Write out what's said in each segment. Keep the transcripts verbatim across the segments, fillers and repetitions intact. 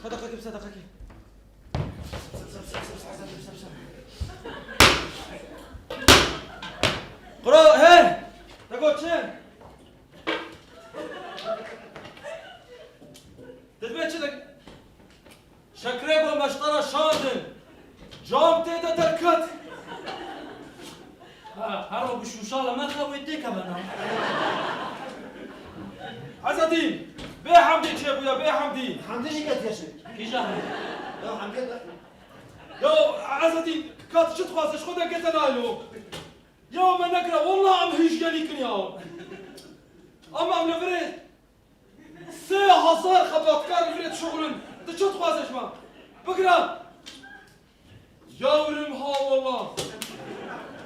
Deqekê, bise deqekê. Qura, he! Te got çi? Te dibê çi de? Şekrê ku me ji te re şandin, cam tê de derket. Ha, her ro bi şûşala me re wê têkeve na. Ezedîn, bê Hemdî çêbûye, bê Hemdî. Hemdî jî ketiye şê. Kîjan? Ya Hemdî de. Ya Ezedîn, ka tu çi dixwazî, ji xwe de kete naylo. Ya me nekira, wallah em hîjyenî kin ya. Ama em li virê Sê hezar xebatkar li vê dişuxulin. Tu çi dixwaze ji me? Bigire! Ya wirim ha wallah.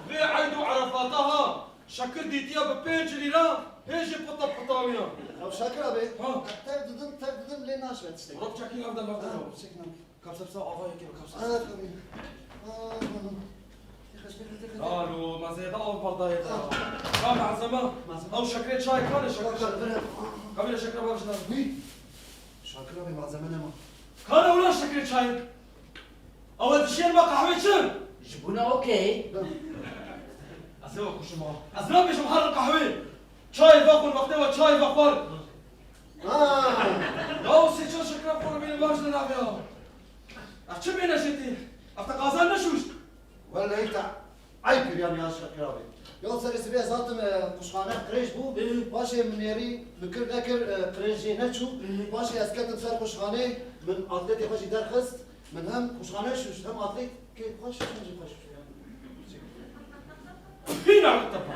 Vê eyd û erefata ha, Şakir dîtiye bi pênc lîra, hê jî pita pitawiya. Ew Şakir abi, Ha. Tev didin, tev didin, lê naşve tiştek. Rok çekî hevdem hevdem. Ha, çekin abi. Kapsepsa ava yekê bi kapsepsa. Evet abi. Aa, tamam. Alo, ma zêde av berdayê de. Ka malzeme? Malzeme. Ew şekrê çay kane şekrê çay. Kabîle şekrê bavjina. Hî. Şakir abi malzeme nema. Kane ulan şekrê çay? Ew dişên me qehwê çi? Ji bûne okey. Ez ê kuşim ha. Ez nabêjim herin qehwê. Çay vexwin, wextê we çay vexwar. Ha. Ya o seçan şekrê xwe bînin bavjina navê ya. Ev çi bêne jê tê? Ev te qazan neşûşt? Wellehî te eyb kiriyan ya Şakir abi. Ya serê sibê ez hatim, e, quşxane qirêj bû. Ê. Paşê min nêrî, min kir nekir, e, qirêj jê neçû. Ê. Paşê ez ketim ser quşxanê, min atletê xwe jî derxist. Min hem quşxane şûşt, hem atletê xwe şûşt, hem jî xwe şûşt. Hîna tepa.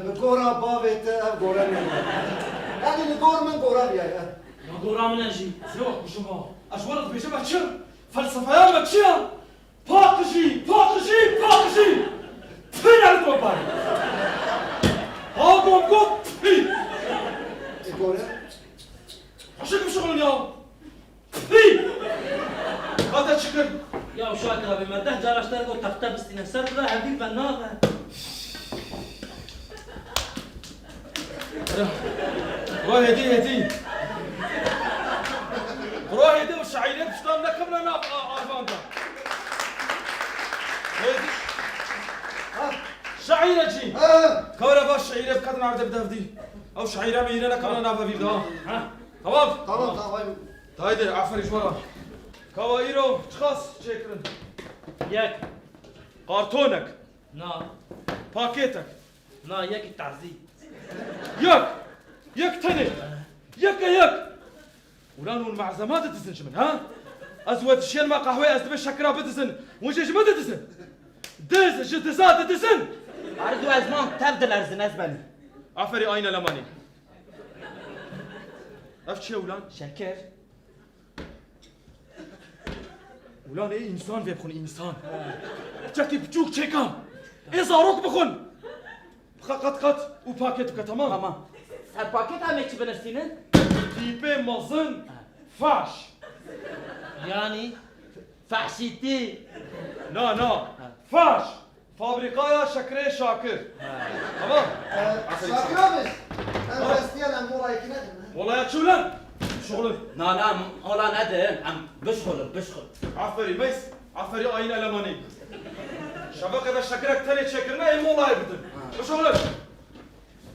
Bi gora bavê te ev gore nîne. Yanî li gor min gore bûye. Ya gora min e jî. Zêwa kuşim ha. Ez ji we re dibêjim ez çi? Felsefeya me çi ye? Paqijî, paqijî, paqijî. Pî nerdo bay. Ha gom gom pî. E gore. Xweşik bişixulin ya. Hî! Hata çi kir? Ya Şakir abi, me deh cara ji te re got texte bistîne ser bira, hevdî ve nabe. Ro hêdî, hêdî. Ro hêdî û şaîrê piştan nekevne nav a-, avan de. Hêdî. Ha. Şaîre cî. Ha. Kawre va şaîrê biketin erdê bide hevdî. Ew şaîre mîre nekevne nav hevî de ha. Ha. Tamam. Tamam, tamam. Haydi, aferî ji we re. Kawa îro çiqas çêkirin? Yek. Kartonek. Na. Pakêtek. Na, yek tazî. Yek. Yek tenê. Yek e yek. Ulan hûn malzema didizin ji min, ha? Ez we dişên me qehwê ez dibê şekira bidizin. Hûn jê ji min didizin. Diz ji diza didizin. Ardu ez man tev dilerzin ez benî. Aferî Ayna Lemanî. Ev çi ye ulan? Şeker. Ulan ê însan vê bixwin, însan. Çekî biçûk çêka. Ê zarok bixwin. Bixe qat qat û paket bike, tamam? Tamam. Ser paket em ê çi binivîsînin? Tîpê mezin, faş. Yanî? Fahşîtî. Na, na. Ha. Faş. Fabrîkaya şekrê Şakir. Ha. Tamam. Ee, Şakir abi, em Ha. restiyen em molayekî nedin, he? Molaya çi ulan? Şuxulun. Na, na, mola nedin. Em bişxulun, bişxulun. Aferî Meys, aferî Ayîn Elemanî. Şeveqê de şekirek tenê çêkirine ê molayê bidin. Ha. Bişuxulun.